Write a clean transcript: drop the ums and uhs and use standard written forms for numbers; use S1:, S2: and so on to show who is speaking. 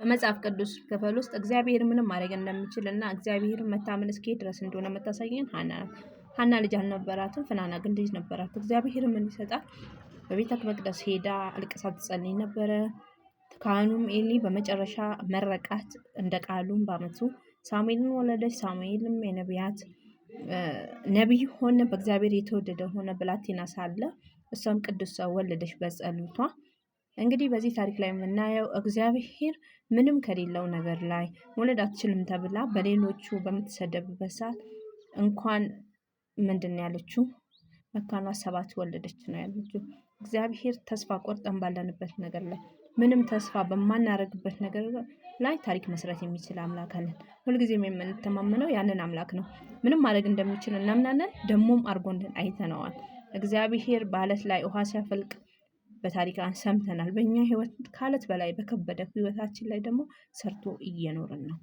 S1: በመጽሐፍ ቅዱስ ክፍል ውስጥ እግዚአብሔር ምንም ማድረግ እንደሚችል እና እግዚአብሔር መታመን እስከ ድረስ እንደሆነ የምታሳየን ሀና ናት። ሀና ልጅ አልነበራትም፣ ፍናና ግን ልጅ ነበራት። እግዚአብሔር ምን ይሰጣል? በቤተ መቅደስ ሄዳ አልቅሳ ትጸልይ ነበረ። ካህኑም ኤሊ በመጨረሻ መረቃት። እንደ ቃሉም በአመቱ ሳሙኤልን ወለደች። ሳሙኤልም የነቢያት ነቢይ ሆነ፣ በእግዚአብሔር የተወደደ ሆነ። ብላቴና ሳለ እሷም ቅዱስ ሰው ወለደች በጸሎቷ። እንግዲህ በዚህ ታሪክ ላይ የምናየው እግዚአብሔር ምንም ከሌለው ነገር ላይ መውለድ አትችልም ተብላ በሌሎቹ በምትሰደብበት ሰዓት እንኳን ምንድን ነው ያለችው? መካኗ ሰባት ወለደች ነው ያለችው። እግዚአብሔር ተስፋ ቆርጠን ባለንበት ነገር ላይ፣ ምንም ተስፋ በማናረግበት ነገር ላይ ታሪክ መስራት የሚችል አምላክ አለን። ሁልጊዜም የምንተማመነው ያንን አምላክ ነው። ምንም ማድረግ እንደሚችል እናምናለን። ደግሞም አድርጎልን አይተነዋል። እግዚአብሔር በአለት ላይ ውሃ ሲያፈልቅ በታሪክ ሰምተናል። በእኛ ህይወት ከአለት በላይ በከበደ ህይወታችን ላይ ደግሞ ሰርቶ እየኖርን ነው።